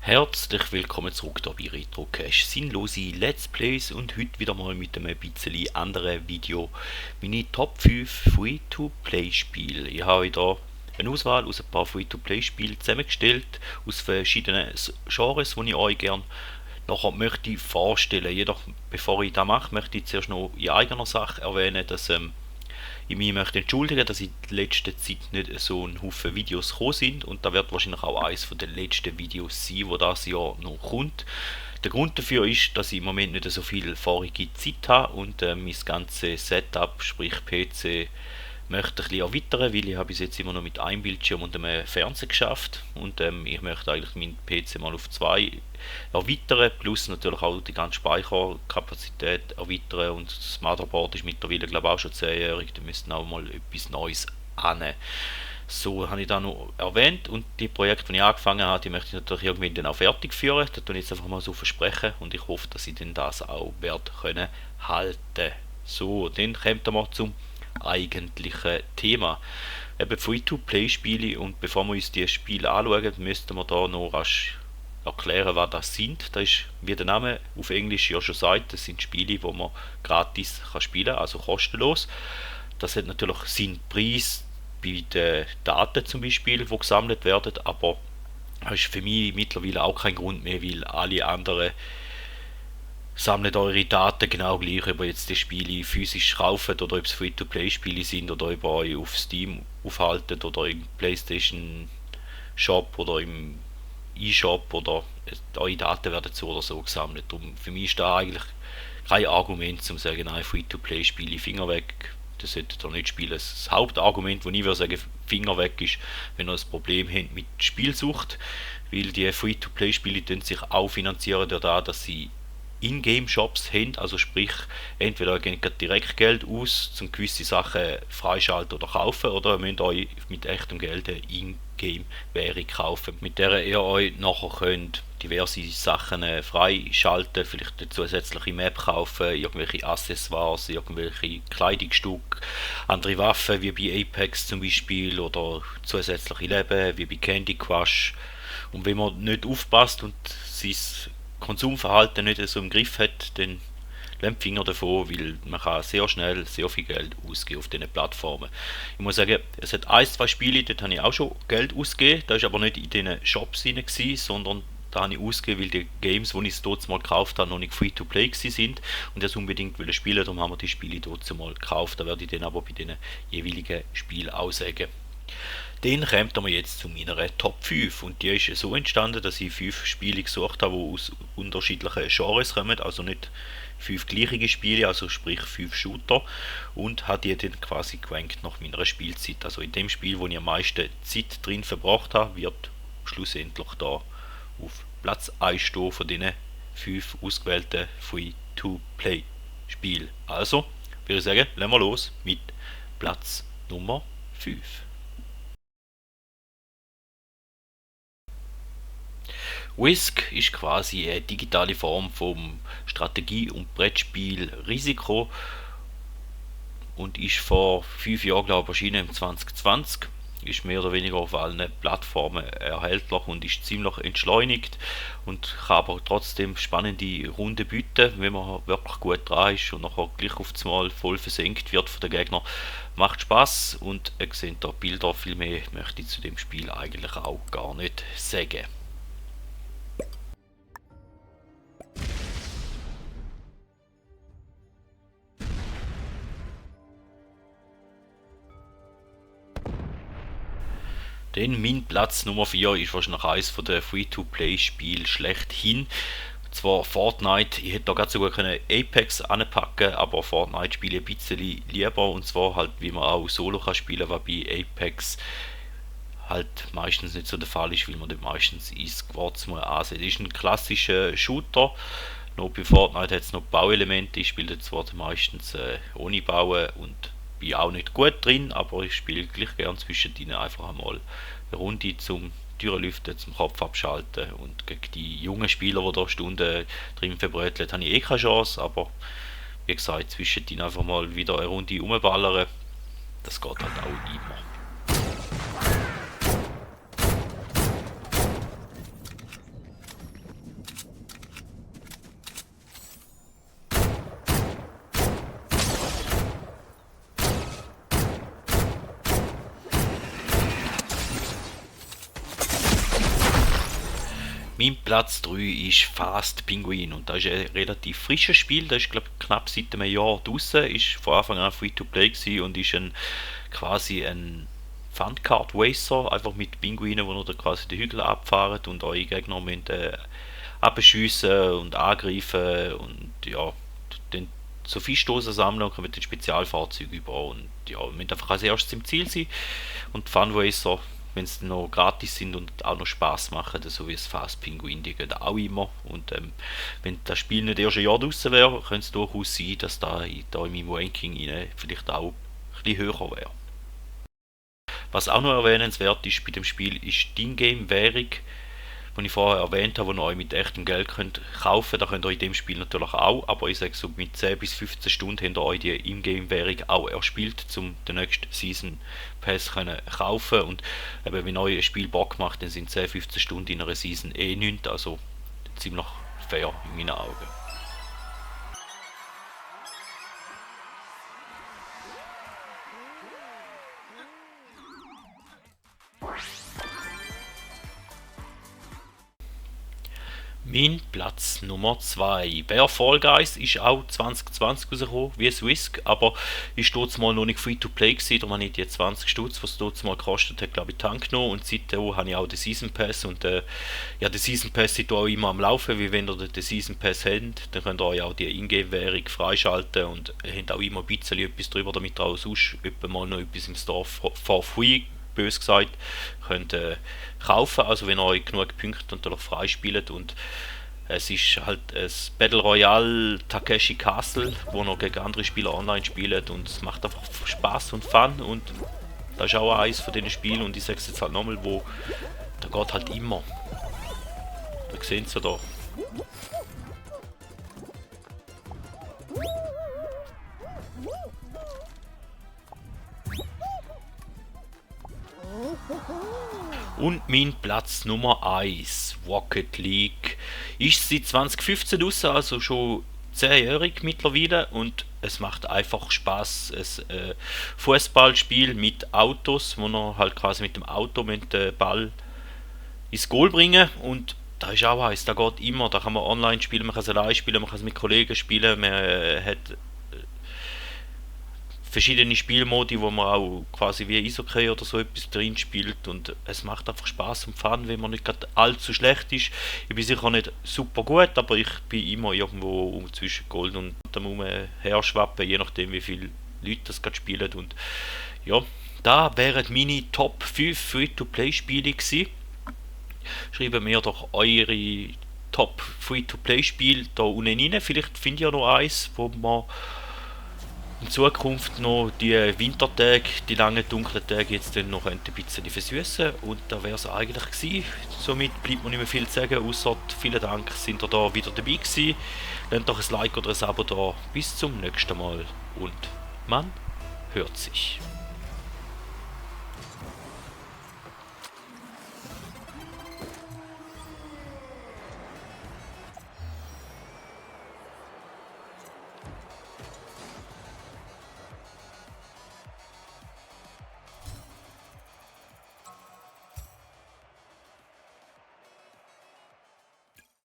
Herzlich willkommen zurück hier bei RetroCache. Sinnlose Let's Plays und heute wieder mal mit einem bisschen anderen Video. Meine Top 5 Free-to-Play-Spiele. Ich habe wieder eine Auswahl aus ein paar Free-to-Play-Spielen zusammengestellt, aus verschiedenen Genres, die ich euch gerne nachher möchte vorstellen. Jedoch, bevor ich das mache, möchte ich zuerst noch in eigener Sache erwähnen, dass ich mich möchte entschuldigen, dass in der letzten Zeit nicht so ein Haufen Videos gekommen sind und da wird wahrscheinlich auch eines der letzten Videos sein, wo das Jahr noch kommt. Der Grund dafür ist, dass ich im Moment nicht so viel vorige Zeit habe und mein ganzes Setup, sprich PC, möchte ein bisschen erweitern, weil ich habe bis jetzt immer noch mit einem Bildschirm und einem Fernseher geschafft und ich möchte eigentlich meinen PC mal auf zwei erweitern, plus natürlich auch die ganze Speicherkapazität erweitern und das Motherboard ist mittlerweile glaube ich auch schon 10-jährig, da müssten auch mal etwas Neues an. So habe ich da noch erwähnt und die Projekte, die ich angefangen habe, die möchte ich natürlich irgendwie dann auch fertig führen, das tue ich jetzt einfach mal so versprechen und ich hoffe, dass ich dann das auch werde können halten. So, dann kommt wir zum eigentlichen Thema. Eben Free-to-Play-Spiele und bevor wir uns die Spiele anschauen, müssten wir da noch rasch erklären, was das sind. Das ist, wie der Name auf Englisch ja schon sagt, das sind Spiele, wo man gratis kann spielen kann, also kostenlos. Das hat natürlich seinen Preis bei den Daten zum Beispiel, die gesammelt werden, aber das ist für mich mittlerweile auch kein Grund mehr, weil alle anderen sammelt eure Daten genau gleich, ob ihr jetzt die Spiele physisch kauft oder ob es Free-to-Play-Spiele sind oder ob ihr euch auf Steam aufhaltet oder im PlayStation Shop oder im eShop oder eure Daten werden so oder so gesammelt. Darum für mich ist da eigentlich kein Argument zum sagen, nein, Free-to-Play-Spiele, Finger weg, das solltet ihr nicht spielen. Das Hauptargument, wo ich würde sagen, Finger weg ist, wenn ihr ein Problem habt mit Spielsucht, weil die Free-to-Play-Spiele sich auch finanzieren dadurch, dass sie Ingame-Shops haben, also sprich, entweder ihr gebt direkt Geld aus, um gewisse Sachen freischalten oder kaufen, oder ihr müsst euch mit echtem Geld eine Ingame-Währung kaufen, mit der ihr euch nachher könnt diverse Sachen freischalten, vielleicht eine zusätzliche Map kaufen, irgendwelche Accessoires, irgendwelche Kleidungsstücke, andere Waffen wie bei Apex zum Beispiel oder zusätzliche Leben wie bei Candy Crush. Und wenn man nicht aufpasst und sein Konsumverhalten nicht so im Griff hat, dann lasst die Finger davon, weil man kann sehr schnell sehr viel Geld ausgeben auf diesen Plattformen. Ich muss sagen, es hat ein, zwei Spiele, dort habe ich auch schon Geld ausgegeben, das war aber nicht in diesen Shops rein, sondern da habe ich ausgegeben, weil die Games, die ich dort mal gekauft habe, noch nicht Free-to-Play sind und das unbedingt spielen, darum haben wir die Spiele dort mal gekauft, da werde ich dann aber bei den jeweiligen Spielen auch sagen. Dann kommt wir jetzt zu meiner Top 5 und die ist so entstanden, dass ich 5 Spiele gesucht habe, die aus unterschiedlichen Genres kommen, also nicht 5 gleiche Spiele, also sprich 5 Shooter und habe die dann quasi gerankt nach meiner Spielzeit. Also in dem Spiel, wo ich am meisten Zeit drin verbracht habe, wird schlussendlich da auf Platz 1 stehen von diesen 5 ausgewählten Free-to-Play-Spielen. Also, würde ich sagen, legen wir los mit Platz Nummer 5. Risk ist quasi eine digitale Form vom Strategie- und Brettspiel Risiko und ist vor 5 Jahren, glaube ich, erschienen im 2020. Ist mehr oder weniger auf allen Plattformen erhältlich und ist ziemlich entschleunigt und kann aber trotzdem spannende Runden bieten, wenn man wirklich gut dran ist und nachher gleich auf einmal voll versenkt wird von den Gegnern. Macht Spaß und ihr seht da Bilder, viel mehr möchte ich zu dem Spiel eigentlich auch gar nicht sagen. Dann mein Platz Nummer 4 ist wahrscheinlich eines der Free-to-Play-Spiele schlechthin. Und zwar Fortnite. Ich hätte da gerade sogar können Apex anpacken, aber Fortnite spiele ich ein bisschen lieber. Und zwar halt, wie man auch Solo kann spielen, was bei Apex halt meistens nicht so der Fall ist, weil man dann meistens E-Squads mal ansieht. Ist ein klassischer Shooter. Noch bei Fortnite hat es noch Bauelemente. Ich spiele zwar meistens ohne Bauen und bin auch nicht gut drin, aber ich spiele gleich gern zwischendrin einfach einmal eine Runde zum Türen lüften, zum Kopf abschalten und gegen die jungen Spieler, die da Stunden drin verbröteln, habe ich eh keine Chance, aber wie gesagt, zwischendrin einfach mal wieder eine Runde rumballern, das geht halt auch immer. Mein Platz 3 ist Fast Penguin und das ist ein relativ frisches Spiel, das ist glaube ich knapp seit einem Jahr draußen, ist von Anfang an Free-to-Play gewesen und ist quasi ein Fundcard Racer, einfach mit Pinguinen, wo ihr da quasi den Hügel abfahrt und eure Gegner müsst abschiessen und angreifen und ja, dann so viel Stoßen sammeln und kommen mit den Spezialfahrzeugen über und ja, müsst einfach als erstes im Ziel sein und Fun Racer, wenn sie noch gratis sind und auch noch Spaß machen, so wie es Fast Pinguin, die gehen auch immer. Und wenn das Spiel nicht erst ein Jahr draußen wäre, könnte es durchaus sein, dass da in meinem Ranking rein vielleicht auch ein bisschen höher wäre. Was auch noch erwähnenswert ist bei dem Spiel, ist die Ingame-Währung, die ich vorher erwähnt habe, die ihr euch mit echtem Geld könnt kaufen. Da könnt ihr in dem Spiel natürlich auch, aber ich sage so, mit 10 bis 15 Stunden habt ihr euch die Ingame-Währung auch erspielt, um den nächsten Season Pass können kaufen. Und eben, wenn euch ein Spiel Bock macht, dann sind 10, 15 Stunden in einer Season nichts, also ziemlich fair in meinen Augen. Mein Platz Nummer 2 wäre Fall Guys, ist auch 2020 rausgekommen, wie Swisk, aber ist dort mal noch nicht Free-to-Play gewesen, darum habe ich die 20 Stutz, was dort mal gekostet hat, glaube ich, Tank genommen und seitdem habe ich auch den Season Pass und ja, der Season Pass ist auch immer am Laufen, weil wenn ihr den Season Pass habt, dann könnt ihr euch auch die Ingame-Währung freischalten und habt auch immer ein bisschen etwas drüber, damit ihr auch sonst mal noch etwas im Store for free, bös gesagt, könnt kaufen, also wenn ihr euch genug Punkte natürlich freispielt und es ist halt ein Battle Royale Takeshi Castle, wo noch gegen andere Spieler online spielt und es macht einfach Spaß und Fun und das ist auch eines von diesen Spielen und ich sage es jetzt halt nochmal, wo da geht halt immer. Da sehen Sie da. Und mein Platz Nummer 1, Rocket League, ist seit 2015 draussen, also schon 10-jährig mittlerweile und es macht einfach Spaß. Ein Fußballspiel mit Autos, wo man halt quasi mit dem Auto mit den Ball ins Goal bringen und da ist auch eins, da geht immer, da kann man online spielen, man kann es allein spielen, man kann es mit Kollegen spielen, man hat verschiedene Spielmodi, wo man auch quasi wie Eishockey oder so etwas drin spielt und es macht einfach Spaß und Fun, wenn man nicht gerade allzu schlecht ist. Ich bin sicher nicht super gut, aber ich bin immer irgendwo zwischen Gold und dem herschwappen, je nachdem wie viele Leute das gerade spielen und ja, da wären meine Top 5 Free-to-Play-Spiele gewesen. Schreibt mir doch eure Top Free-to-Play-Spiele da unten rein, vielleicht findet ihr noch eins, wo man in Zukunft noch die Wintertage, die langen dunklen Tage jetzt dann noch ein bisschen versüßen und da wäre es eigentlich gewesen. Somit bleibt mir nicht mehr viel zu sagen, außer vielen Dank, sind ihr da wieder dabei gewesen. Lasst doch ein Like oder ein Abo da. Bis zum nächsten Mal und man hört sich.